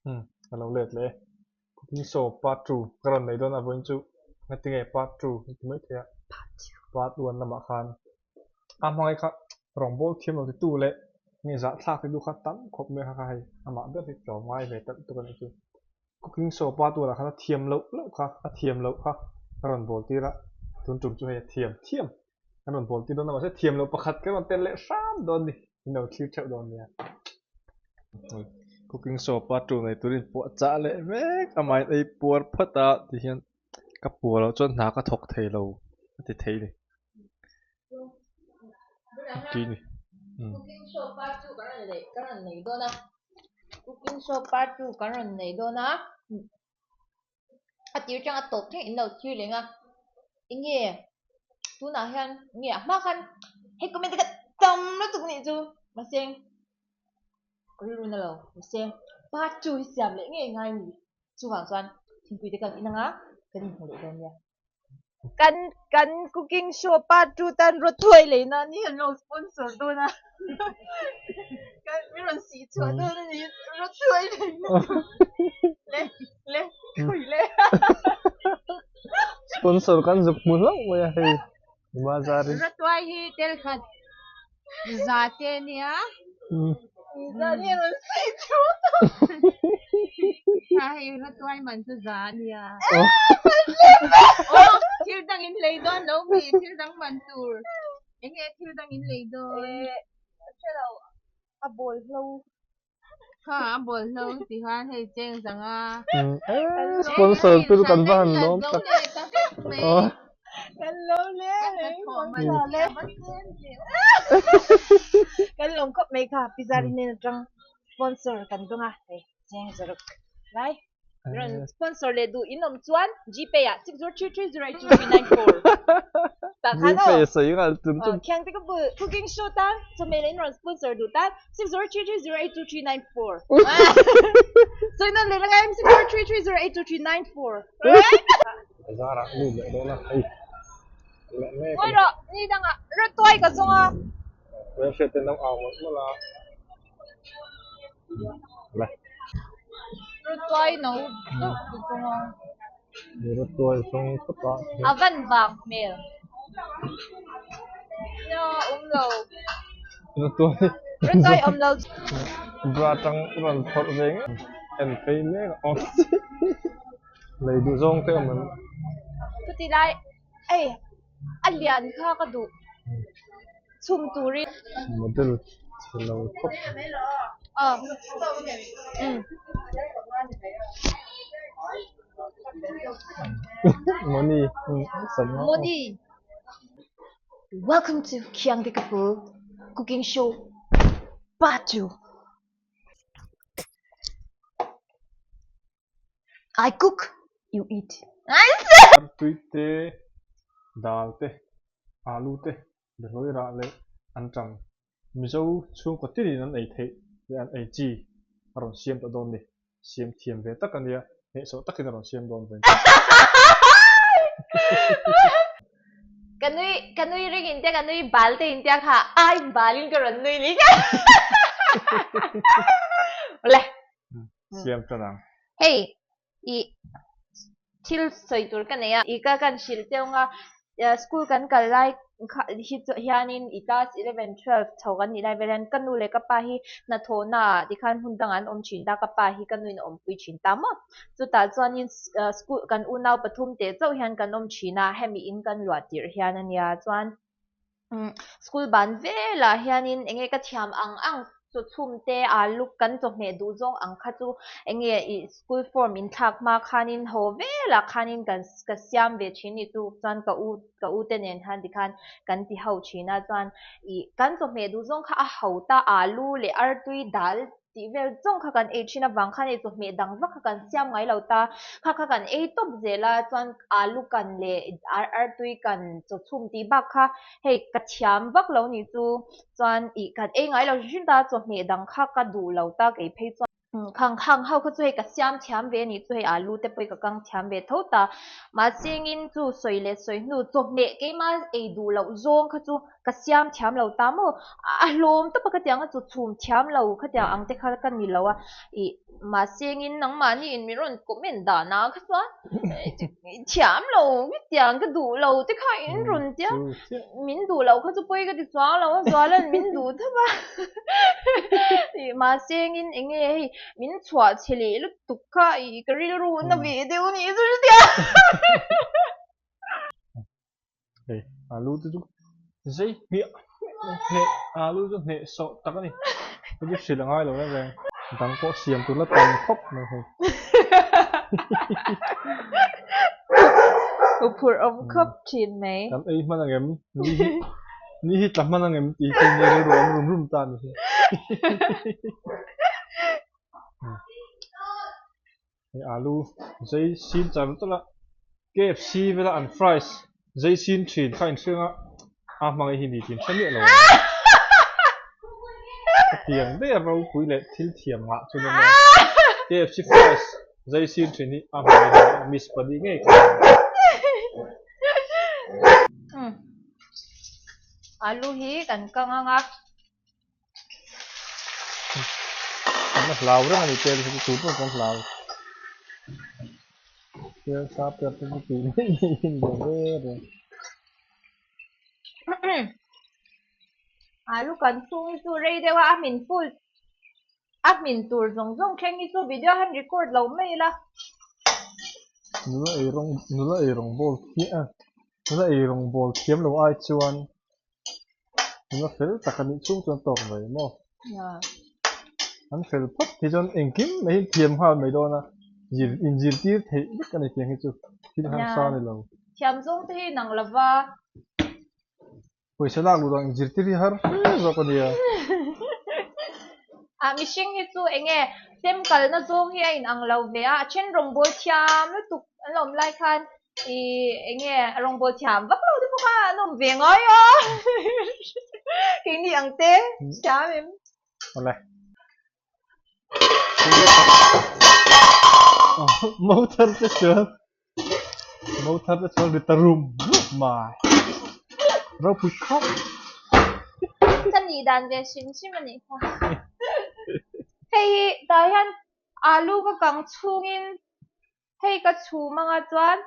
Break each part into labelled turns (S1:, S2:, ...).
S1: Hmm, ka lo let leh e. Cooking show part 2 ka rawn nei dawn a vawiin chu ngatinge part 2 an ti mai thei a. Part 1 lamah khan a hmangaih kha rawngbâwl thiam lo titu leh nge zahthlak titu kha tam khawp mai kha kha hei amah ber hi tlawm ngai ve talh tuk a nih chu. Cooking show part 1 ah khan a thiam loh loh kha a thiam loh kha ka rawn bawl tir a, tun tum chu hei a thiam thiam Kan rawn bawl tir dawn a mahse thiam loh pakhat kan rawn tel leh hram dawn ni. In lo thlir theuh dawn nia. Cooking show part 2 nei turin pawh chah leh mek amahin ei puar phawt a ti hian ka puar loh chuan hna ka thawk thei lo a ti thei ni. Ti ni.
S2: Cooking show part 2 kan rawn nei kan rawn nei dawn a. Cooking show part 2 kan rawn nei dawn a. A tir tang a tawp thleng in lo thlir leng a enge tunah hian nge a hma khan hei comment te kha tam lutuk nih chu mahse ka rilru na lo mahse part 2 hi siam leh ngei ngai ni chuvang chuan thingpui te kan in anga kan inhmu leh dawn nia. Kan kan cooking show part 2 tan rawthuai lei nan hi an lo sponsor dawn a kan min rawn sih chhuah dawn a ni rawthuai lei na le le khawi le
S1: sponsor kan zuk hmu hlauh mai a hei Mazarin
S2: rawtuai hi tel khat za te ania za ni rawn sih chhuah dawn a hei rawtuai man chu za ania aw thil dang in lei dawn lo mi thil dang man tur eng nge thil dang in lei dawn hre lo a bawl hlo kha a bawl hlo ti khan hei cheng zang a
S1: sponsor tu chu kan va han lawm tak
S2: aw kan lawm hle mai kan lawm khawp mai kha pizza rin nen atang sponsor kan dawng a hei cheng zaruk lai rawn sponsor leh duh in awm chuan gpay ah 6033082394 tah khan aw
S1: gpay sawi nghal chum chum
S2: khiang te ka bul cooking show tan chawhmeh leh in rawn sponsor duh tan 6033082394 sawi nawn leh langai 6033082394
S1: Bazar ah lut leh dawn a hei leh mek
S2: Ngawi rawh ni dangah rawtuai ka zawng a.
S1: Hmelhriat ten lo au mawlh mawlh a. Le.
S2: Rawtuai no deuh ka zawng a.
S1: Rawtuai zawng phawt a.
S2: A van vang hmel. Nia awm lo.
S1: Rawtuai.
S2: Rawtuai awm lo.
S1: Bra tang rawn phawrh ve ngei. En phei mek a. Lei duh zawng te awm an.
S2: Chuti lai ei a lian kha ka duh chhum turin.
S1: Model chhe lo khawp.
S2: Aw umm.
S1: Moni sam nga.
S2: Moni Welcome to Khiangte Kapu Cooking Show Part 2. I cook, you eat.
S1: Tui te, dal te, alu te, behlawi rah leh anṭam Mizo chhungkaw tinin an ei theih leh an ei chi a rawn siam ta dawn ni. Siam thiam ve tak a nia, hnehsawh takin a rawn siam dawn ve.
S2: Ka nui, ka nui ring in tia ka nui bal te in tia kha ai bal in ka rawn nui ni kha. Awle.
S1: Siam tan ang.
S2: Hei, i thil sawi tur ka nei a. I ka kan hrilh teuh nga, school kan kal lai kha hi chu hianin i class 11, 12 chho kan nih lai vel hian ka nu leh ka pa hi hnathawhna ah tikhan hmun dangah an awm thin ta, ka pa hi ka nuin a awmpui thin ta maw. Chutah chuanin school kan unau pathum teh chauh hian kan awm thin a, hemi in kan luah tirh hian a nia. Chuan School ban velah hianin enge ka thiam ang ang chaw chhum te alu kan chawhmeh duh zawng ang kha chu enge ih school form in thlak hma khanin haw velah khanin kan ka siam ve thin ni chu chuan ka u ka u te nen khan tikhan kan ti ho thin a chuan ih kan chawhmeh duh zawng kha a ho ta alu leh artui dal tih vel zawng kha kan ei thin avang khan hei chawhmeh dang vak kha kan siam ngai lo ta, kha kha kan ei tawp zel a chuan alu kan leh artui kan chaw chhum tih bak kha hei ka thiam vak lo nih chu chuan ih kan ei ngai lo hrim hrim ta chawhmeh dang kha ka duh lo ta kei phei chuan khang khang ho kha chu hei ka siam thiam ve a nih chu hei alu te pawh hi ka kang thiam ve tho ta mahse engin chu sawi leh sawi hnu chawhmeh keimah ei duh loh zawng kha chu. Ka siam thiam lo ta maw? A hlawm tawp a khatiang a chu chhum thiam lo khatiang ang te kha ka ni lo a, ih mahse engin nangmahni in min rawn comment dan a kha chuan thiam lo khatiang ka duh lo te kha in rawn tia min duh loh kha chu pawi ka ti chuang lo a Zuala'n min duh tawp a ih mahse engin enge hei min chhuah chhe leh lutuk kha ih ka rilru na ve deuh a nih chu chutia.
S1: Hei alu te chu zei hmiah hneh alu chu hneh sawh tak a ni hei chu hrilh a ngai lo reng reng dang pawh siam tur la tam khawp mai hei.
S2: Huphurh awm khawp thin mai.
S1: Kan ei hman ang em ni hi ni hi tla hman ang em tih hi ni rilru awm rum rum ta a ni hi. Hei alu zei sin char char a KFC vela an fries zei sin thin kha inhriang a a hmangaih hi ni tih an hre miah lo ang. Hetiang daih a ropui leh thil thiam ngah chu ni maw KFC fries zei sin thin hi a hmangaih hi a miss pali ngei kha a ni.
S2: Alu hi kan kang ang a.
S1: Kan la hlau reng a ni tel hi chu tu pawh kan hlau. Tel sa per te chu tih mai mai hi ni lo ve reng.
S2: Alu kan chhung hi chu rei deuh a, a hmin full a hmin tur zawng zawng thleng hi chu video han record lo mai ila.
S1: Nula ei rawng nula ei rawng bawl thiam a nula ei rawng bawl thiam lo ai chuan Nula fel tak a nih chhung chuan tawk mai maw? An fel phawt hi chuan engkim mai hi thiam nghal mai dawn a, zir inzirtir theih vek a ni tiang hi chu thil harsa a ni lo.
S2: Thiam zawng te hi nang lova.
S1: Pawisa lak luh dan inzirtir hi har hle zawk a nia.
S2: Ah mihring hi chu eng nge chem kalna zawng hi a inang lo ve a, a then rawngbawl thiam lutuk an lo awm lai khan Ih enge rawngbawl thiam vak lo te pawh kha an awm ve ngai a keini ang te thiam em.
S1: Awle. Mo thar te chuan mo thar te chuan ri ta rum rum mai. Ropui khawp.
S2: Ka nih dan ve hrim hrim a nih kha. Hei hi tah hian alu ka kang chhungin Hei ka chhum anga chuan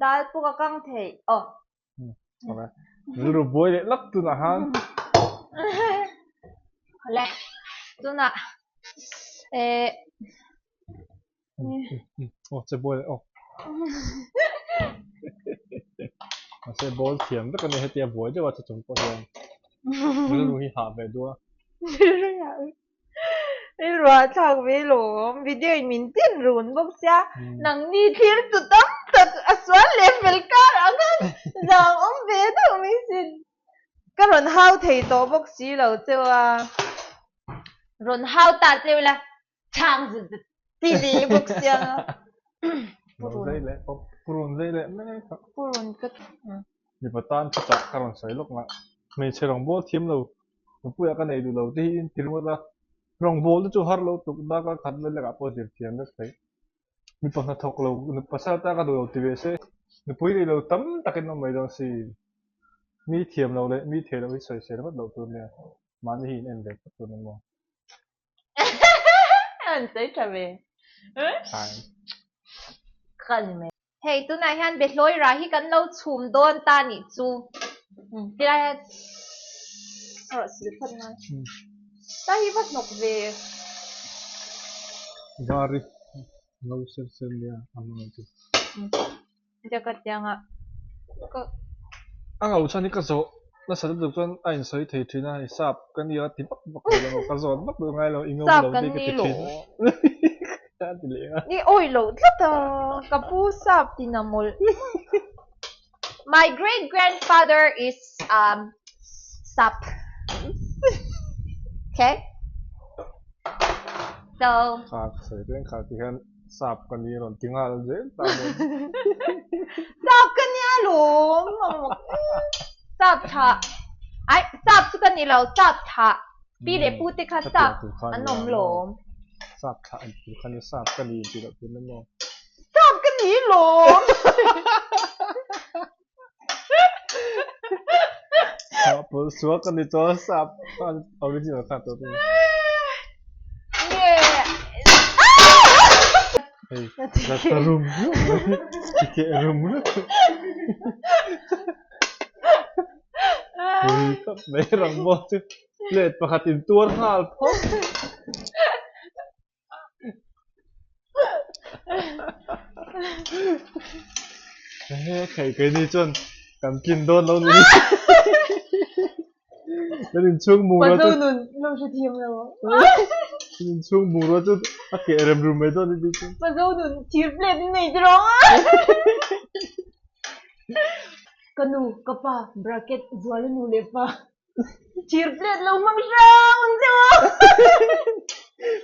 S2: dal pawh ka kang thei aw.
S1: Rilru buai leh lak tunah khan.
S2: Awle tunah eh.
S1: Aw che buai leh aw. Mahse ball thiam vek a nia hetia buai deuh a che chung pawh hian rilru hi hah ve duh a.
S2: Rilru hi hah ve. Rilru ah thlak ve lawm, video in min tin run bawk sia, nangni thlir chu tam tak a sual leh fel kar ang a, zang awm ve deuh mai sin. Ka rawn hau thei tawh bawk si lo cheu a, rawn hau ta cheu la, chhang zut zut ti leh bawk sia.
S1: Purun zai leh purun zai leh mek a.
S2: Purun ka.
S1: Mipa tan thuchah ka rawn sawi lawk lah, hmeichhe rawngbawl thiam lo Nupuia ka nei duh lo te hi in ti ringawt a, rawngbawl te chu har lo tuk dak a khat vel lekah pawh zir thiam vek thei. Mipa hnathawk lo, pasal ta ka duh lo ti ve se, nupui nei lo tam takin awm mai dawn si. Mi thiam lo leh mi thei lo hi sawi sel ringawt loh tur nia, mahni hi in en ve phawt tur emaw.
S2: An sawi tha ve. Ka ni mai. Hei tunah hian Behlawi rah hi kan lo chhum dawn ta nih chu. Tilai hian a rawh sil phawt ngai. Ta hi va hnawk ve.
S1: Vari ngo ser ser nia a hmang chu.
S2: Hetia ka tiang a. Ka
S1: A ngo chuan hi ka zawh nasa lutuk chuan a insawi thei thin a, hei sap ka nia ti vak vak lo emaw ka zawt vak duh ngai lo i ngo lo tih ka ti thin a. Ka ti leh a.
S2: I awih loh tlat a, ka pu sap tin a mawlh. My great grandfather is um sap. Okay. So.
S1: Kha ka sawi reng kha ti hian sap ka ni rawn ti nghal zel ta maw.
S2: Sap ka nia lawm. Sap tha. Ai sap chu ka ni lo sap tha. Pi leh pu te kha sap an awm lawm.
S1: Sap thlah an tur kha ni sap ka ni tih loh tur emaw.
S2: Sap ka ni lawm.
S1: Sap. Pawlh suak a ni chuan sap khan original khan tawh thung.
S2: Nge
S1: Hei la ta rum rum mai i keh rum rum. Pui khawp mai rawngbawl chu plate pakhat in tuar nghal phawt. He khai keini chuan kan tlin dawn lo ni. Kan inchhung bungrua chu.
S2: Pazo nun lo hre thiam lo.
S1: Kan inchhung bungrua chu a keh rem rum mai dawn ni chu.
S2: Pazo nun thir plate in nei tiraw. Ka nu, ka pa, bracket, Zuala nu leh pa. Thir plate lo hmang hrang ang che u.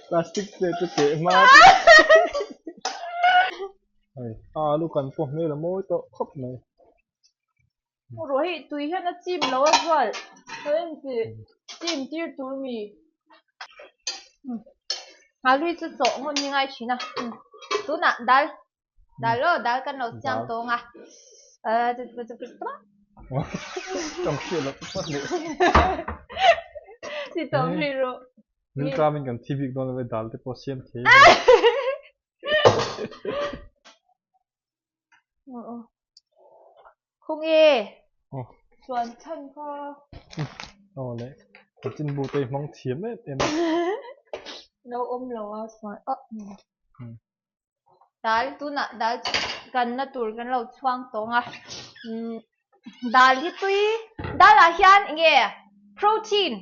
S1: Plastic plate chu keh hma. Hei, alu kan pawh hmel a mawi tawh khawp mai.
S2: Rawh hei tui hian a chim lo a zual. Ka en chi chim tir tur mi. Alu hi chu chawh ngun hi ngai thin a. Tunah dal Dal aw, dal kan lo siam tawng a.
S1: Tawng hriat loh phawt leh.
S2: Si tawng hri ru.
S1: Nil tlamin kan thi bik dawn lo e dal te pawh siam thei.
S2: Khung e. Chuan chhan kha.
S1: Aw le. Chanchin bu te hmang thiam em em a.
S2: Lo awm lo a chuan. Dal tunah dal kanna tur kan lo chhuang tawng a umm dal hi tui dal ah hian eng nge protein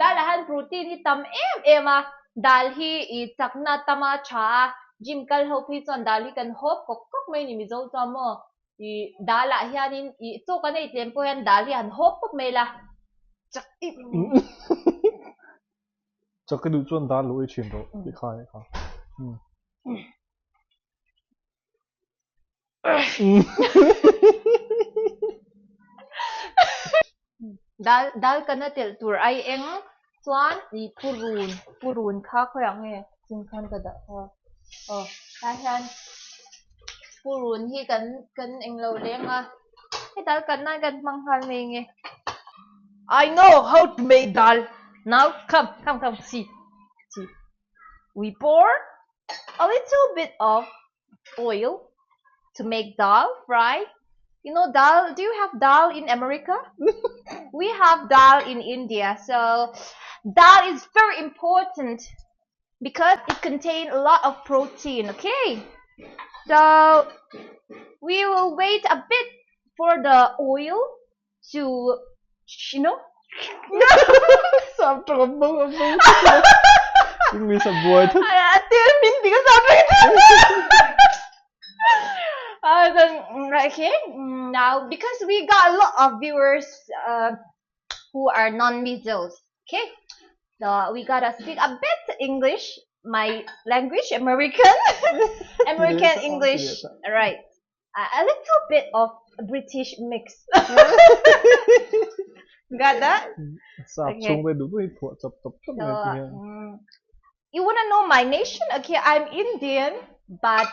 S2: dal ah hian protein hi tam em em a dal hi ih chakna tam a tha a gym kal ho phei chuan dal hi kan hawp kawk kawk mai a ni mizo chuan maw ih dal ah hianin ih chaw kan ei tlem pawh hian dal hi han hawp pawp mai ila chak em em.
S1: Chak ka duh chuan dar lo ei thin rawh tih kha anih kha.
S2: Dal dal kana telh tur ai eng chuan ih purun purun kha khawiah nge chin khan ka dah kha aw tah hian purun hi kan kan englo leng a hei dal kan nan kan hmang nghal mai nge I know how to make dal now come come come see see we pour a little bit of oil to make dal fry you know dal do you have dal in America we have dal in India so dal is very important because it contains a lot of protein okay so we will wait a bit for the oil to you know
S1: Sap tawng a bo a bo English a buai thut
S2: a tir min ti ka sap tawng then okay now because we got a lot of viewers uh, who are non-Mizos okay so we gotta speak a bit English my language American American English right a little bit of British mix got that
S1: Sap
S2: okay
S1: chhung te duh duh hi phuah chawp tawp tawp
S2: so
S1: mai ti hian.
S2: you wanna know my nation okay I'm Indian but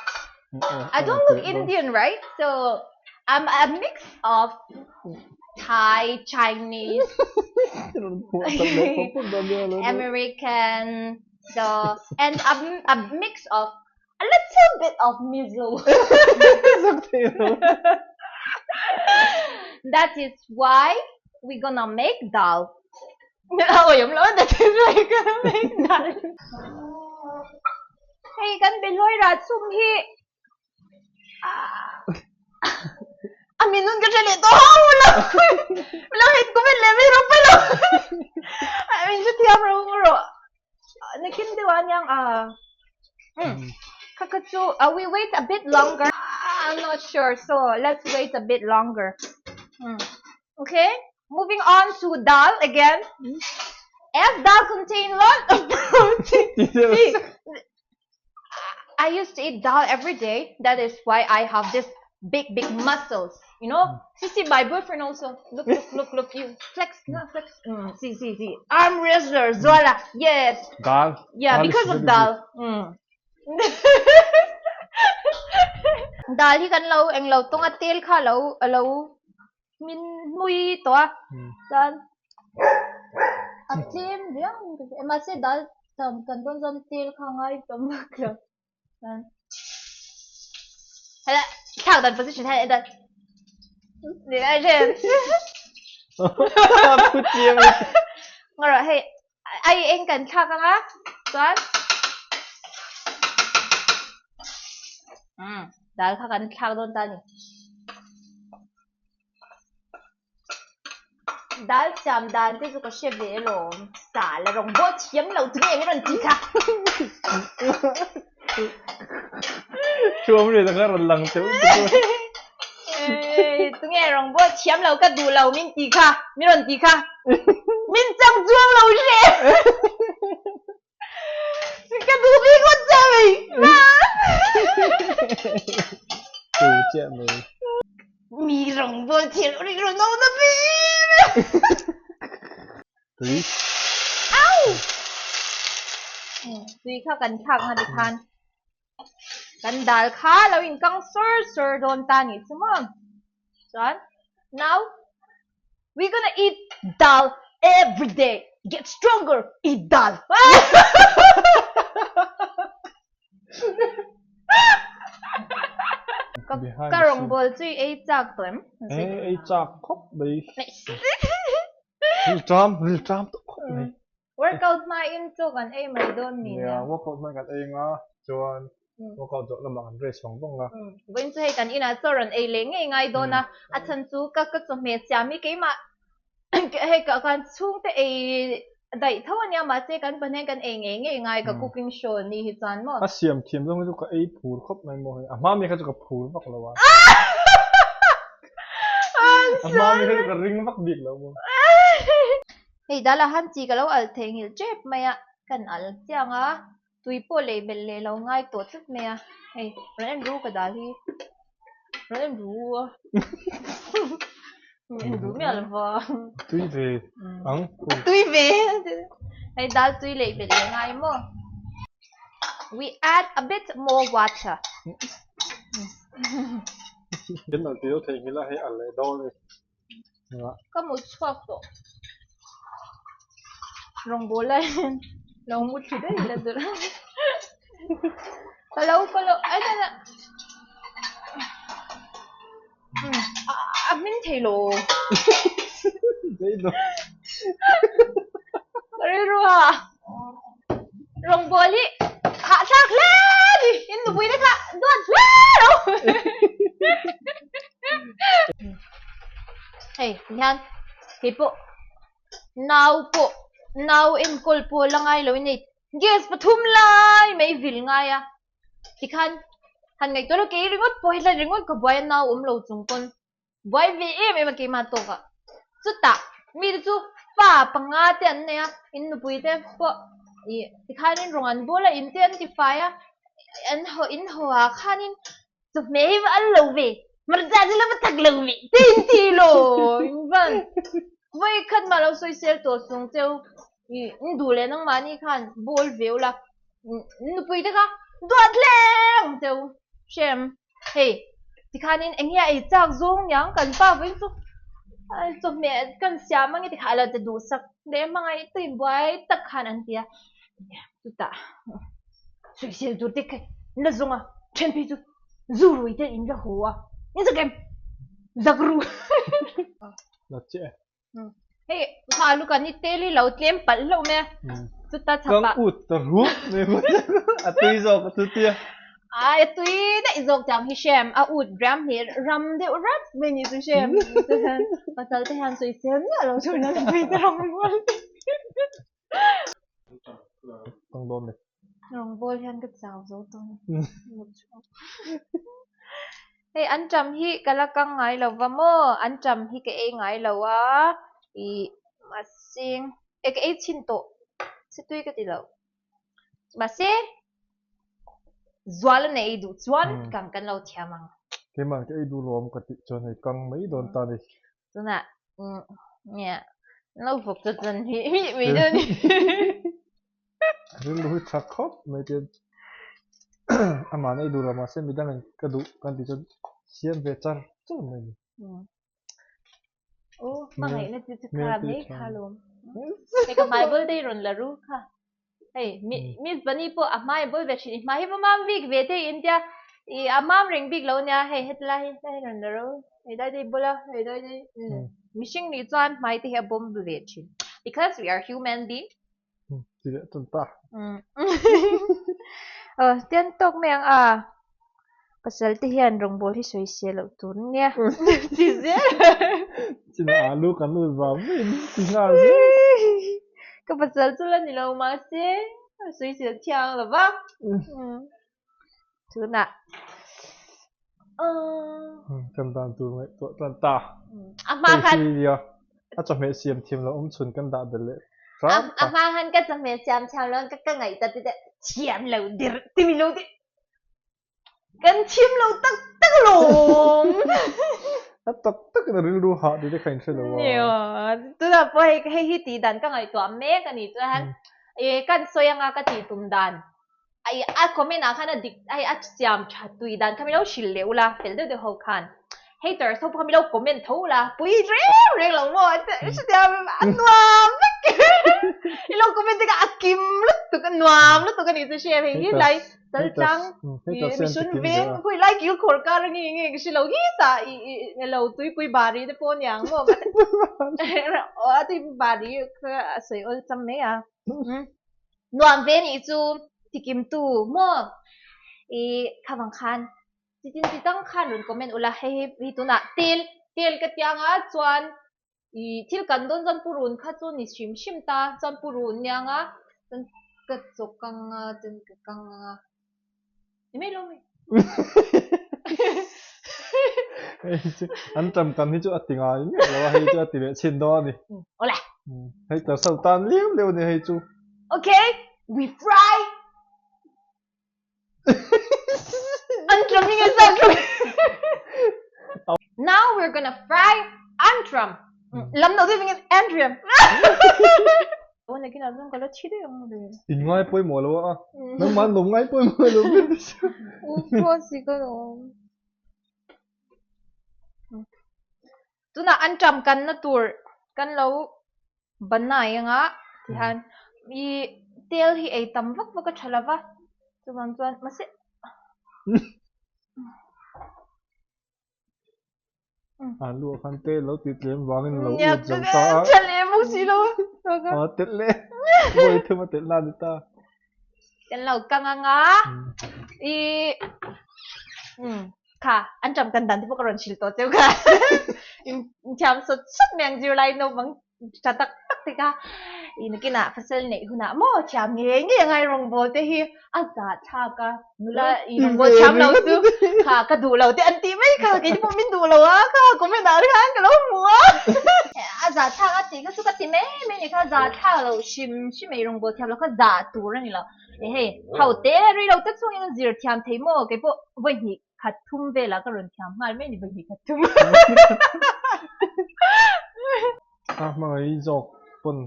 S2: I don't look Indian right so I'm a mix of Thai Chinese American so and a, a mix of a little bit of Mizo. That is why we gonna make dal. Ôi ông lỗi that is why we gonna make dal. Hei kan behlawi rat sum hi a minun ka hre leh tawh hau lo. Lo hei comment leh mai rawh pai lo. Min hrethiam rawh rawh. Nakin deuh ah niang ah. Kha kha chu we wait a bit longer. I'm not sure so let's wait a bit longer. Okay, moving on to dal again. As dal contain lot of protein. See, I used to eat dal every day. That is why I have this big, big muscles. You know, see, see, my boyfriend also. Look, look, look, look. You flex, no, flex. See, see, see. Arm wrestler, Zola. Yes.
S1: Dal.
S2: Yeah,
S1: Dal is
S2: because of
S1: very
S2: dal. Dal hi kan lo eng lo tung a tel kha lo lo min hmui tawh a. Chuan. A tlem riau in ka hria. Mahse dal siam kan dawn chuan tel kha a ngai tam vak lo. Hala thlak dan position hian en dan. Ni lai chen.
S1: Phu chiang e.
S2: Ngarawh hei ai eng kan thlak anga chuan um dal kha kan thlak dawn ta ni. Dal siam dan te chu ka hre ve alawm. Sa la rawng bawh thiam lo tu nge min rawn ti kha.
S1: Thuam ri ta kha rawn lang teuh teuh.
S2: Tu nge rawng bawh thiam lo ka duh lo min ti kha min rawn ti kha. Min chang chuang lo hre. Ka duh bik ngawt che mai.
S1: Tu chiah mai.
S2: Mi rawng bawl thiam ri ru no na ve.
S1: Tui.
S2: Au. Tui kha kan thlak nga tikhan. Kan dal kha lo in kang sawr sawr dawn ta nih chu maw. Chuan now we gonna eat dal every day. Get stronger, eat dal. Ka rawngbawl chu i ei chak tawh em?
S1: Ei chak khawp mai. Rilṭam, rilṭam tawh khawp mai.
S2: Workout hmain chaw kan ei mai dawn ni
S1: nia. Nia, workout hmain kan ei anga chuan workout zawh lamah kan rest vang vang a.
S2: Vawiin chu hei kan inah chaw rawn ei leh ngei ngai dawn a, a chhan chu ka ka chawhmeh siam hi keimah hei ka kan chhungte ei daih tho ania mahse kan pahnih kan ei ngei ngei ngai ka cooking show ni hi chuan maw.
S1: A siam thiam zawng hi chu ka ei phur khawp mai maw hei, a hma mi kha chu ka phur vak lo a. A hma mi kha chu ka ring vak bik lo maw.
S2: Hei dal ah han chi ka lo al theihnghilh tep mai a, kan al chiang a, tui pawh lei belh leh lo ngai tawh tlat mai a, hei rawn en ru ka dal hi, rawn en ru a, rawn en ru miah lova.
S1: Tui ve ang.
S2: Tui ve, hei dal tui lei belh leh ngai maw. We add a bit more water.
S1: Kan al tih lo theihnghilh a, hei al leh dawn a ni.
S2: Ka mut chhuak tawh. Rawngbawl lai hian lo mu thlu daih ila tur. Ka lo ka lo ai ta a hming thei lo. Ka rilru a. Rawngbawl hi hahthlak hle a ni. In nupui te kha duat hle lo. Hei tihian kei pawh nau pawh nau enkawl pawh la ngai lo in hei gas pathum lai mai vil ngai a tikhan han ngaihtuah lo kei ringawt pawh hi hla ringawt ka buai a nau awm lo chung pawn Buai ve em em a keimah tawk ah. Chutah mi te chu fa panga te an nei a, in nupui te pawh ih tikhanin rawng an bawl a, in te an ti fai a, an haw in haw ah khanin chawhmeh hi va al lo ve, hmarcha chu la va tak lo ve te in ti lo in van vawi khat mah lo sawisel tawh chung cheu ih in duh leh nangmahni khan bawl ve ula nupui te kha duat hle ang cheu hrem. Hei, tikhanin eng nge a ei chak zawng niang kan pa vawiin chu chawhmeh kan siam ange tikha a lo ti duhsak leh hmangaih tuin buai tak khan an ti a, chutah sawisel tur te kha in la zawng a, then phei chu zu rui te in la haw a, in zak em? Zak ru.
S1: La chiah e.
S2: Hei hmalu kan i tel hi lo tlem palh hlauh mai a, chuta chhapah.
S1: Kang ut ta rup mai a tui zawk a chutia.
S2: Ai a tui daih zawk tiang hi hrem a ut ram hi ram deuh rap mai ni chu hrem pasal te hian sawisel miah lo chu nan tui te ram rual te.
S1: Tang dawn ni.
S2: Rawngbawl hian ka chau zo tawh a ni. Hei anṭam hi ka la kang ngai lo va maw? Anṭam hi ka ei ngai lo a, ih mahse e ka ei chhin tawh se tui ka ti lo. Mahse zual a nei duh chuan kang kan lo thiam ang.
S1: Keimah ka ei duh lo awm ka tih chuan hei kang mai dawn ta a ni.
S2: Tunah nia lo vawk chu chuan hi hi mai dawn a ni.
S1: Rilru hi tha khawp mai te amah na i duh lo mahse midang in ka duh kan tih chuan siam ve char char mai a ni.
S2: Aw hmangaihna chu chu kha mai kha lawm. Hei ka hmai bul te hi rawn la ru kha. Hei Miss Bunny pawh a hmai a bul ve thin i hmai hi va mam bik ve thei in tia i a mam reng bik lo nia hei hetlai hi hetlai hi rawn la ru hei dai dai bul a hei dai dai mihring nih chuan hmai te hi a bawm ve thin because we are human being.
S1: Ti leh tan ta.
S2: Aw tian tawk mai ang a. Pasal te hian rawngbawl hi sawi se loh tur nia. Ti zel.
S1: China alu kan lut vang mai in ti nghal zel.
S2: Ka pasal chu la ni lo mahse sawi sel thiang lo va. Tunah
S1: Kan dan tur ngaihtuah tan ta.
S2: A hma khan
S1: Hei hi nia a chawhmeh siam thiam lo awm chhun kan dah belh leh hram
S2: ta. A hma khan ka chawhmeh siam thiam lo ka ka ngaih ta ti te thiam lo der ti mi lo ti kan thiam lo tak tak alawm.
S1: A tak tak in a rilru hah ti te kha in hre lo a.
S2: Nia tunah pawh hei hei hi tih dan ka ngaihtuah mek a nih chuan kan sawi anga ka tih tum dan Ai a comment ah khan a dik ai a siam tha tui dan kha milo hrilh leh ula fel deuh deuh ho khan haters ho pawh kha milo comment tho ula pui reng reng lo maw hretia a nuam vek ilo comment te kha a kim lutuk a nuam lutuk a nih chu hria hei hi lai sal tlang mihring veng khawi lai kil khawr kar a nge nge ka hre lo hi tah i i lo tuipui bari te pawh aniang maw a tuipui bari kha a sawi awlsam mai a. Nuam ve nih chu tikimtu maw i khavang khan chitin chi tang khan rawn comment ula hei hi tunah tel tel ka tiang a chuan i thil kan dawn chuan purun kha chu ni hrim hrim ta chuan purun niang a chuan ka chawk anga chuan ka kang anga Ni mai lo mi.
S1: Hei chu an tam kan hi chu a ti ngai miah lo a hei chu a ti leh chhin dawn a ni.
S2: Awle.
S1: Hei tar so tan liau liau a ni hei chu.
S2: Okay, we fry. An tram hi nge sa tram. Now we're gonna fry antram. Lam lo deuh in Andriam.
S1: In ngai pawimawh lo a, nangmah an lo ngai pawimawh lo ber chu.
S2: Tunah an ṭam kanna tur kan lo banai anga tihian i tel hi ei tam vak vak a ṭha lova chuvang chuan mahse.
S1: A lu ah khan te lo ti tlem vangin lo ut zo ta a.
S2: Tha leh bawk si lo a.
S1: A telh leh. Vawi thum a telh na ni ta.
S2: Kan lo kang anga i kha an ṭam kan dan te pawh ka rawn hrilh tawh cheu kha. In thiam sawt sawt mai ang zirlai naupang Tha tak tak te kha i nakinah pasal neih hunah maw thiam ngei ngei angai rawngbawl te hi a zahthlak a nula i rawngbawl thiam lo chu kha ka duh lo te an tih mai kha kei te pawh min duh lo a kha comment ah te khan ka lo hmu a a zahthlak a tih kha chu ka ti mai mai ni kha zahthlak lo hrim hrim ei rawngbawl thiam lo kha zah tur a ni lo e hei ho te rei lo te chungin a zir thiam thei maw kei pawh vawi hnih khat thum velah ka rawn thiam nghal mai ni vawi khat thum.
S1: A hmangaih zawk pawn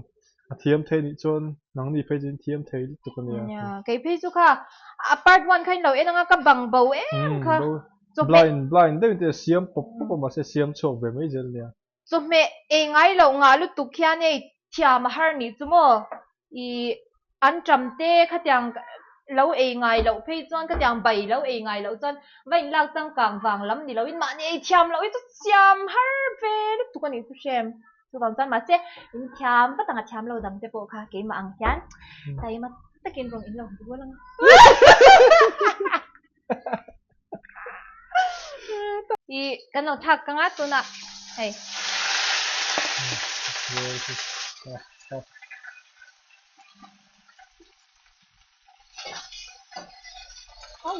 S1: a thiam thei nih chuan nangni phei chu in thiam thei lutuk a nia.
S2: Nia, kei phei chu kha a part one kha in lo en anga ka bang bo em kha.
S1: Blind blind deuhin te siam pawp pawp a mahse siam chhuak ve mai zel nia.
S2: Chawhmeh ei ngai loh ngah lutuk hian ei thiam a har nih chu maw? I an ṭam te khatiang lo ei ngai loh phei chuan khatiang bai lo ei ngai loh chuan va inlak changkang vang lam ni loin mahni ei thiam loh hi chu siam har ve lutuk a nih chu hrem. Chuvang chuan mahse in thiam vat ang a thiam lo dang te pawh kha keimah ang hian taima takin rawn in lo bual ang a. I kan lo thak kang a tunah hei. Au.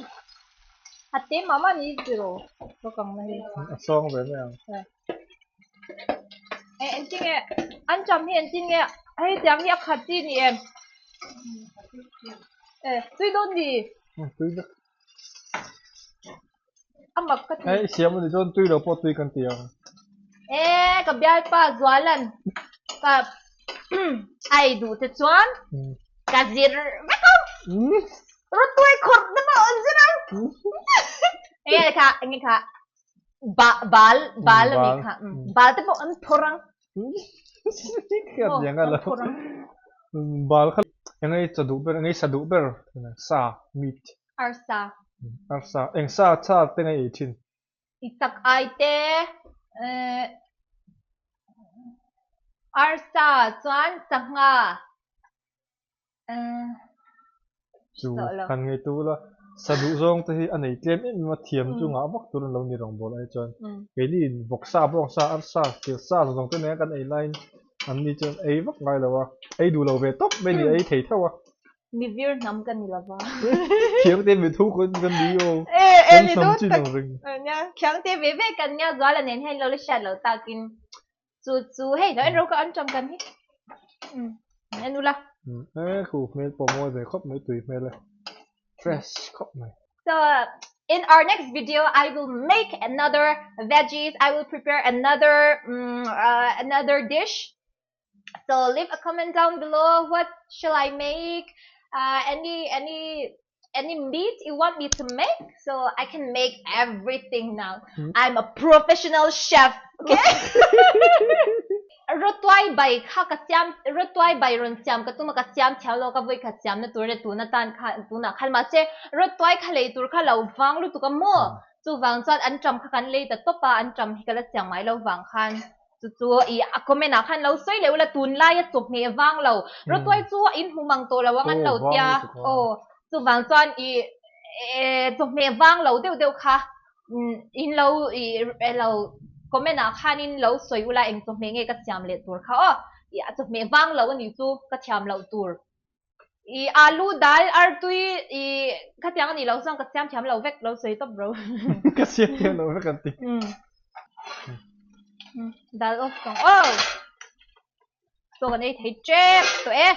S2: A te mama ni zero. Lo kang na hi.
S1: A sawng ve mai ang.
S2: E engtin nge an ṭam hi engtin nge hei tiang hi a khat chi ni em? E tui dawn ni.
S1: Tui vek.
S2: A mak ka ti.
S1: Hei siam ani chuan tui lo pawh tui kan ti ang.
S2: E ka bialpa Zualan ka ai duh te chuan ka zir vek ang. Rawtuai khawrh te pawh an zir ang. Enge kha enge kha ba bal bal ami kha bal te pawh an phawrh ang.
S1: Khiat liang a lo. Bal kha eng ei chaw duh ber, eng ei sa duh ber sa, meat.
S2: Arsa.
S1: Arsa. Eng sa cha te nge ei thin?
S2: I chak ai te, arsa chuan sangha.
S1: Chu han ngei tu la, sa duh zawng te hi a nei tlem em em a, thiam chu ngah vak tur an lo ni rawngbawl ai chuan keini in vawksa, bawngsa, arsa, thilsa zawng te nen kan ei laiin an ni chuan ei vak ngai lo a, ei duh lo ve tawp mai ni ei thei tho a.
S2: Mi vir hnam ka ni lova.
S1: Khiangte ve tho kan kan ni aw.
S2: E e ni dawn tak. Nia khiangte ve ve kan nia Zuala nen hian lo la hriat lo takin Chu chu hei lo en ro ka an tang kan hi. Um en ula.
S1: Um e khu hmel pawh mawi ve khawp mai tui hmel e. Fresh khawp mai.
S2: So in our next video I will make another veggies I will prepare another um, uh, another dish. So leave a comment down below what shall I make uh, any any any meat you want me to make so I can make everything now. Hmm. I'm a professional chef. Okay? Rawtuai bai kha ka siam rawtuai bai rawn siam ka tum a ka siam thiam lo ka vawi khat siam na tur e tuna tan khan tunah khan mahse rawtuai kha lei tur kha lo vang lutuk a maw chuvang chuan an ṭam kha kan lei ta tawp a an ṭam hi ka la siam ngai lo vang khan Chu chu i a comment ah khan lo sawi leh ula tunlai a chawhmeh vang lo rawtuai chu a inhmu mang tawh lo ang an lo tia aw chuvang chuan i chawhmeh vang lo deuh deuh kha in lo i lo comment ah khan in lo sawi ula eng chawhmeh nge ka siam leh tur kha aw i a chawhmeh vang lo a nih chu ka thiam loh tur. I alu dal artui i khatiang a nih loh chuan ka siam thiam lo vek lo sawi tawp bro.
S1: Ka siam thiam lo vek an ti.
S2: Dal off tawng oh. Chaw kan ei thei tep tawh e.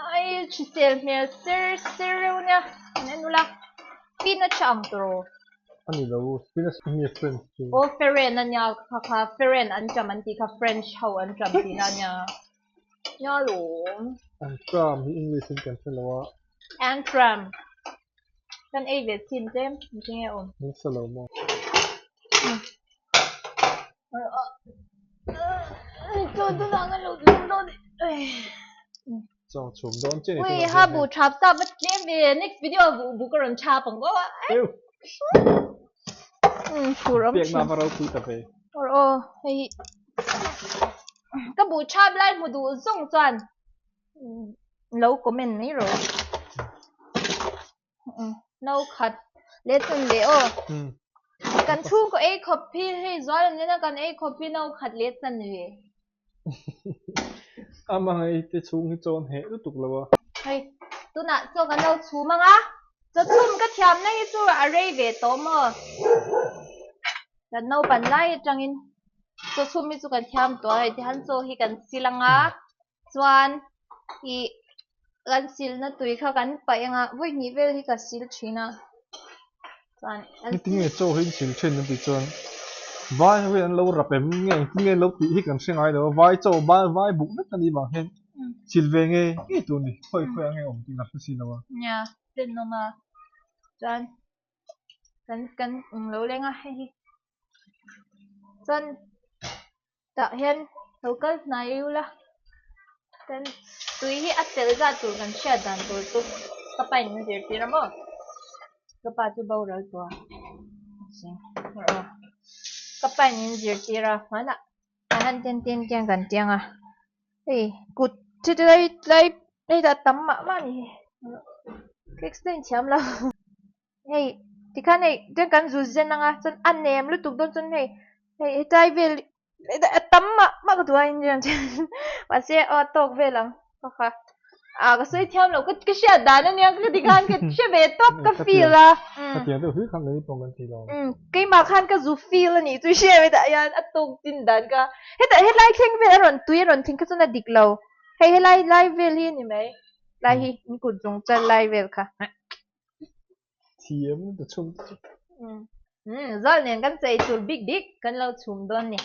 S2: Ai hrisel hmel ser ser reuh nia an en ula spinach a ang tawh.
S1: A ni lo spinach nge French chu.
S2: Aw feren a nia kha kha feren an ṭam an tih kha French ho an ṭam tihna a nia. Nia lawm.
S1: Antram hi English in kan hre lo a.
S2: Antram. Kan ei ve chin tlem engtin nge awm.
S1: Nasa lo maw. Chaw chhum dawn che ni
S2: Ui ha bu thap sa va tlem ve next video bu bu ka rawn thap ang aw. Um thur awm
S1: Pek na va ropui ta ve.
S2: Or aw hei ka bu thap lai hmu duh zawng chuan lo comment mai rawh. No khat leh chun leh aw. Kan chhungkaw ei khawp hi hei zual an nen a kan ei khawp hi no khat leh chan ve.
S1: Amah hei te chhung hi chawn heh lutuk lo a.
S2: Hei tunah chaw kan lo chhum ang a, chaw chhum ka thiamna hi chu a rei ve tawh maw? Kan naupan lai atangin chaw chhum hi chu kan thiam tawh a, hei tihian chaw hi kan sil ang a, chuan ih kan silna tui kha kan paih ang a, vawi hnih vel hi ka sil thin a chuan kan
S1: Engtin nge chaw hi in sil thin an tih chuan vai ho hian an lo rap em nge engtin nge an lo tih hi kan hre ngai lo a, vai chaw vai vai buk vek a nih vang hian sil ve nge nge tur a ni khawi khawi ah nge awm tih kan hre si lo a.
S2: Nia tenawm a chuan kan kan lo leng a hei hi chuan. Tah hian lo kal hnai ula kan tui hi a tel zat tur kan hriat dan tur chu ka pa in min zirtir a maw ka pa chu boral tawh a ka pa in min zirtir a hmanah tah hian ten ten ten kan tiang a hei kut chu tlai tlai hei tah tam mah mah a ni hi ka explain thiam lo. Hei tikhan hei chuan kan zu zen anga chuan a nem lutuk dawn chuan hei hei hetlai vel a tam mah mah ka duh a inrian mahse aw a tawk vel ang ka kha ah ka sawi thiam lo ka ka hriat dan ania ka tikhan ka hre ve tawp ka feel a
S1: Hetiang deuh hlir khan lei pawh kan ti lo.
S2: Keimah khan ka zu feel a nih chu hria hetah hian a tawk chin dan ka hetah helai thleng vel a rawn tui a rawn thleng kha chuan a dik lo hei helai lai vel hi a ni mai lai hi in kut zawng chal lai vel kha.
S1: Thiam ta chhum te chu.
S2: Um zal nen kan chei tur bik bik kan lo chhum dawn ni.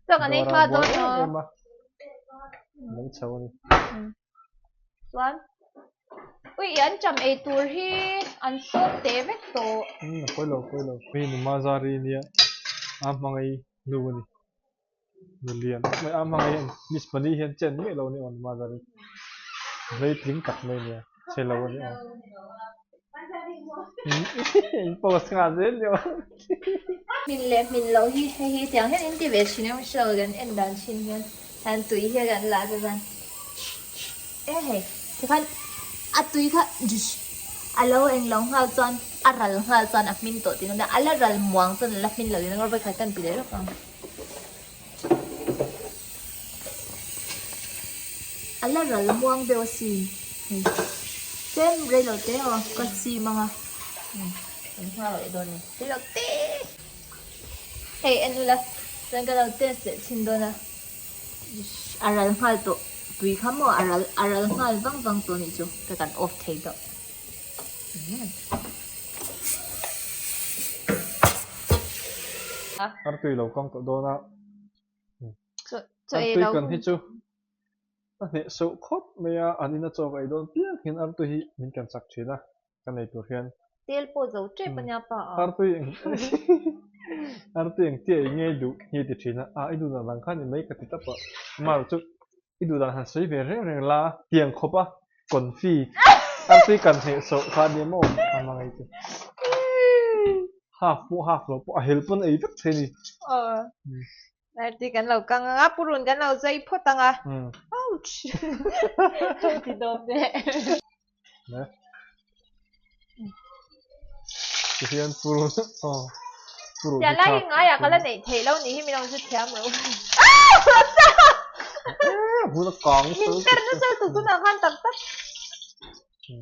S2: Chaw kan ei hma dawn
S1: maw. Lo chho a ni.
S2: Chuan. Ui an ṭam ei tur hi an sawm teh vek tawh.
S1: Umm a pawi lo a pawi lo. Hei nu Mazari nia a hmangaih nu a ni. Nu lian tak mai a hmangaih hian Miss Mali hian chen miah lo a ni aw nu Mazari. Vei tling tak mai a nia chhe lo a ni aw. In post nghal zel ni aw.
S2: Hmin leh hmin loh hi hei hi tiang hian in ti ve thin em hre lo kan en dan thin hian hian tui hi kan lah te chuan e hei tikhan a tui kha a lo eng lo nghal chuan a ral nghal chuan a hmin tawh tihna a la ral muang chuan a la hmin lo tihna vawikhat kan ti leh lawk ang a la ral muang deuh asin hei tlem reilo te aw ka chim ang a. Kan nghal leh dawn ni. Reilo te! Hei en ula, chuan ka lo test leh chhin dawn a. A ral nghal tawh, tui kha maw a ral a ral nghal vang vang tawh nih chu ka kan off thei tawh.
S1: Artui lo kang tawh dawn a. Artui kan hi chu a hneh soh khawp mai a, an ina chaw ka ei dawn piang hian artui hi min kan chak thin a. Ka nei tur hian.
S2: Tel pawh zo tep a nia pa a.
S1: Artui eng Artui eng tia i ngei duh hi ti thin a, a i duh dan vang khan i mai ka ti tap a. Mar chu i duh dan han sawi ve reng reng la tiang khawp a confi artui kan hneh sawh kha nia maw a hmangaih chu. Half pawh half lo pawh a hel pawn ei vek thei ni.
S2: Aw. Artui kan lo kang ang a, purun kan lo zai phawt ang a. Ouch! Ti dawm teh.
S1: Ne. Ti hian purun aw. Purun
S2: Tiang lai hi ngaiah ka la neih theih lo nih hi min lo hre thiam ro.
S1: Hmun a kang
S2: Min per nasa lutuk tunah khan tak tak.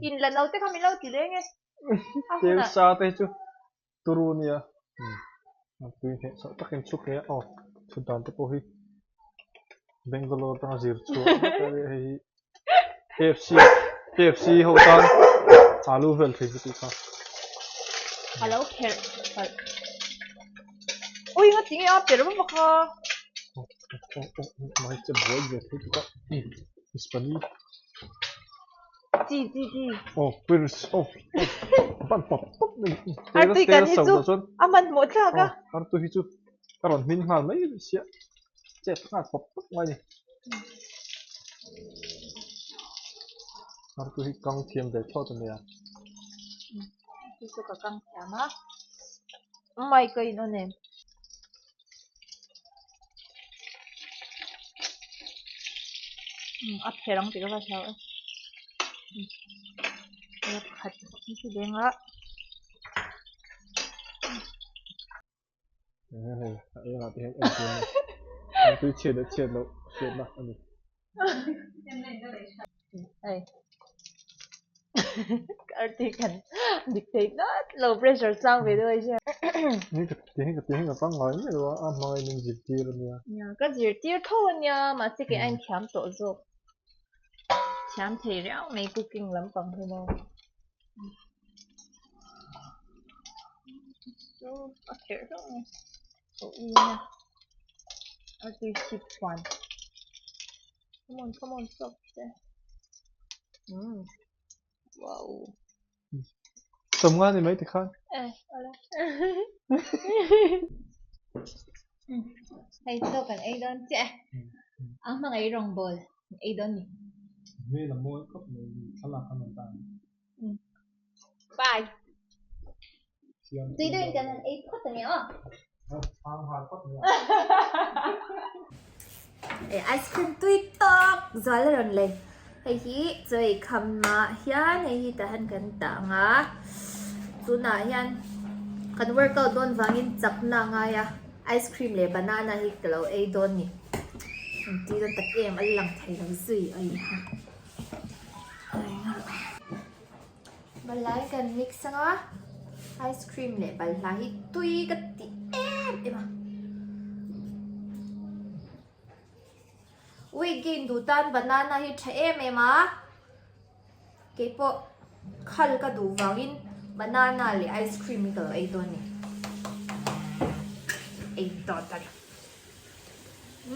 S2: In la no te kha min lo ti leng e.
S1: Tel sa te hi chu turu nia. A tui hneh chhoh takin chhuk hle a aw thut dan te pawh hi Bangalore atanga zir chhuah vek a nia hei hi KFC KFC ho tan alu vel thei chu tih kha.
S2: A lo kherh palh. Ui nga tinge a per vak a.
S1: Mai che buai ve thei tuk a. Hispani.
S2: Chi chi chi.
S1: Oh pirs oh ban pap pap mai.
S2: Artui kan hi chu a hmanhmawh thlak a.
S1: Artui hi chu a rawn hmin nghal mai sia chet nghal pap pap mai ni. Artui hi kang thiam ve thlawt a nia.
S2: Artui chu ka kang thiam a. Mai ka in awn em. A pher ang tih ka va hlau e. Hei pakhat hi chu deng a.
S1: Hei a engah te hian en tur a ni. Tui chhiat leh chhiat loh hriatna a ni.
S2: Hei Kartik kan dik thei tlat lo pressure sang ve deuh a hria.
S1: Ni ka ti hi ka ti hi ka pangngai miah lo a, a hmangaih min zirtir a nia.
S2: Nia ka zirtir tho a nia mahse kei a inthiam tawh zawk. Thiam thei riau mai cooking lampang hi maw. Chu a kherh hlauh mai. Ka ui a nia. A tui chhip chhuan. Come on, come on, stop te. Mm. Wow.
S1: Sawm nga ni mai tikhan.
S2: Eh, ala. Hei chaw kan ei dawn chiah e. A hmangaih rawngbawl ei dawn ni.
S1: Hmel a mawi khawp mai ni thlalak a rawn dah ni.
S2: Bye. Tui deuhin kan han ei phawt a nia aw. Hei ice cream tui tawk zual a rawn lei. Hei hi chaw ei khamah hian hei hi tah hian kan tah ang a. Tunah hian kan workout dawn vangin chakna a ngai a. Ice cream leh banana hi ka lo ei dawn ni. Tui dawn tak em a lang thei lo zui a ni ha. Balhla hi kan mix ang a, ice cream leh balhla hi tui ka ti em em a. Weight gain duh tan banana hi tha em em a, keipawh khal ka duh vangin banana leh ice cream hi ka lo ei dawn a ni. Ei dawt a ni.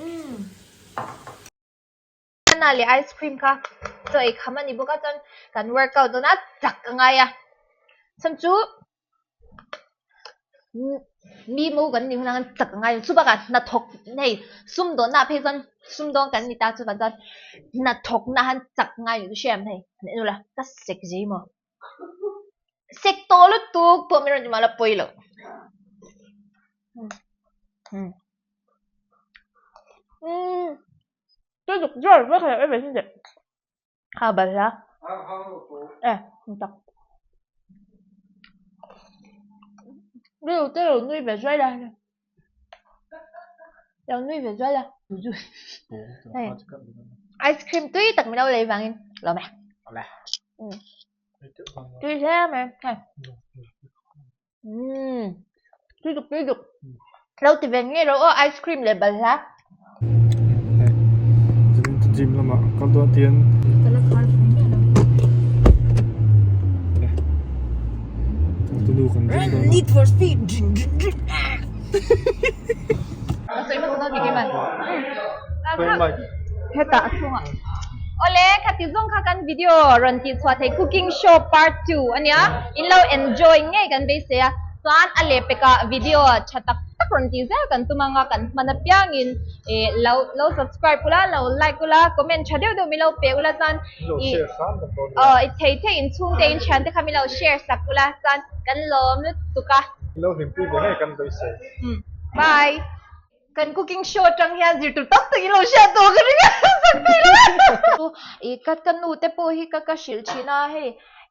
S2: Umm. Banana leh ice cream kha chaw ei kham a ni bawk a chuan kan workout dawn a chak a ngai a chhan chu mi mo kan nih hunah khan chak a ngai a chubakah hnathawk hei sumdawnna ah phei chuan sumdawn kan ni ta chuvang chuan hnathawkna han chak ngai ni chu hriat hei han en ula ka sek zui maw sek tawh lutuk pawh min rawn ti mahla pawi lo umm Ha balhla. E, tak. Riu te lo nui ve zuai la. Lo nui ve zuai la. Hei. Ice cream tui tak min lo lei vangin. Lo me. Tui hle mai. Hei. Umm tui duk tui duk lo ti ve ngei rawh aw ice cream leh balhla.
S1: Hei zanin chu gym lamah kal dawn tiin
S2: Ka la khar fai miah lo.
S1: Changtunu kan gym dawn a.
S2: Need for speed drin drin drin Ka sawi hmasa dawn mi keimah. Hetah a chhungah. Awle, khati zawng kha kan video rawn tih chhuah thei cooking show part 2 ania. In lo enjoy ngei kan beisei a. Chuan a lehpekah video tha tak tak rawn tih zel kan tum anga kan hman apiangin eh lo lo subscribe ula, lo like ula, comment tha deuh deuh min lo pe ula chuan
S1: ih
S2: aw i thei thei inchhungte inthiante kha min lo share sak ula chuan kan lawm lutuk a.
S1: In lo hlimpui ve ngei kan beisei.
S2: Bye. Kan cooking show atang hian zir tur tam tak in lo hriat tawh ka ring a sak thei lo a. I ka ka nu te pawh hi ka ka hrilh thin a hei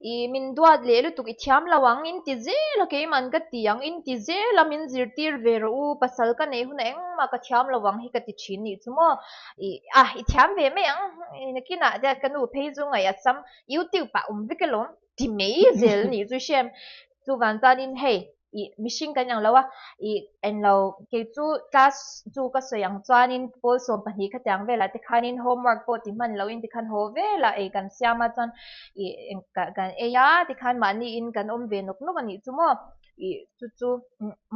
S2: i min duat leh lutuk i thiam lo ang in ti zel a keimah ka ti ang in ti zel a min zirtir ve rawh u pasal ka neih hunah engmah ka thiam lo ang hi ka ti thin nih chu maw i a i thiam ve mai ang nakinah te ka nu phei chu ngaih a sam youtube ah awm vek alawm ti mai zel nih chu hrem chuvang chuanin hei. Ih mihring kan ang lo a, ih englo kei chu class chu ka sawi ang chuanin pawl 12 khatiang velah te khanin homework pawh ti hman loin tikhan haw velah ei kan siam a chuan ih kan ei a tikhan mahni in kan awm ve nawk nawk a nih chu maw ih chu chu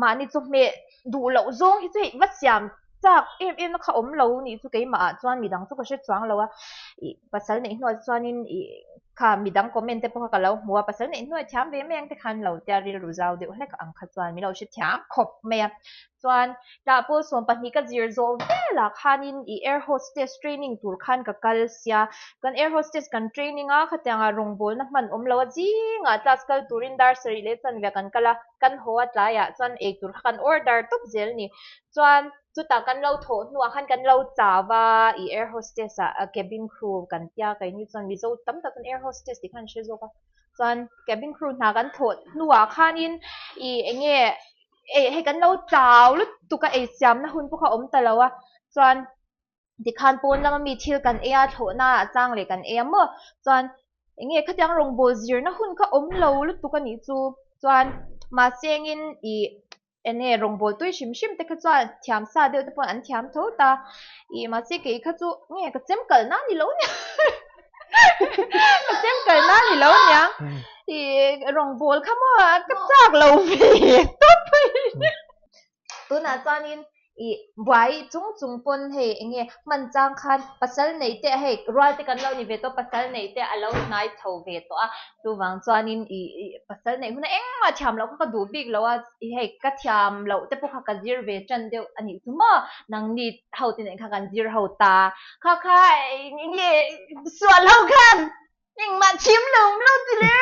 S2: mahni chawhmeh duh loh zawng hi chu hei va siam chak em em na kha awm lo nih chu keimah ah chuan midang chu ka hre chuang lo a ih pasal neih hnuah chuanin ih. Kha midang comment te pawh kha ka lo hmu a, pasal neih hnuai thiam ve mai ang te khan lo tia rilru zau deuh hlek ang kha chuan min lo hre thiam khawp mai a. Chuan tah pawl 12 ka zir zawh velah khanin i air hostess training tur khan ka kal sia, kan air hostess kan training a, khatianga rawngbawlna hman awm lo a zingah class kal turin dar sarih leh chanve kan kal a, kan haw a tlaiah chuan eitur kha kan order tawp zel ni. Chuan Chutah kan lo thawh hnuah khan kan lo chau a, i air hostess ah cabin crew kan tia keini chuan Mizo tam tak chuan air hostess tih khan an hre zawk a, chuan cabin crew hna kan thawh hnuah khanin i enge hei kan lo chau lutuk a eisiamna hun pawh kha a awm ta lo a, chuan Tikhan pawn lama mi thil kan ei a, thlawhna ah chang leh kan ei a maw? Chuan enge khatiang rawngbawl zirna hun kha awm lo lutuk a nih chu. Chuan mahse engin ih enge rawngbawl tui hrim hrim te kha chuan thiam sa deuh te pawh an thiam tho ta. Ih mahse kei kha chu nge ka chem kal na ni lo nia ka chem kal na ni lo nia ih rawngbawl kha maw ka chak lo ve tawp mai. Tunah chuanin ih buai chung chung pawn hei eng nge hman chang khan pasal neih te hei rual te kan lo ni ve tawh pasal neih te a lo hnai chho ve tawh a chuvang chuanin ih ih pasal neih hunah engmah thiam loh kha ka duh bik lo a ih hei ka thiam loh te pawh kha ka zir ve tan deuh a nih chu maw nangni ho te nen kha kan zir ho ta kha kha eng nge sual ho khan engmah thiam lo lo ti le.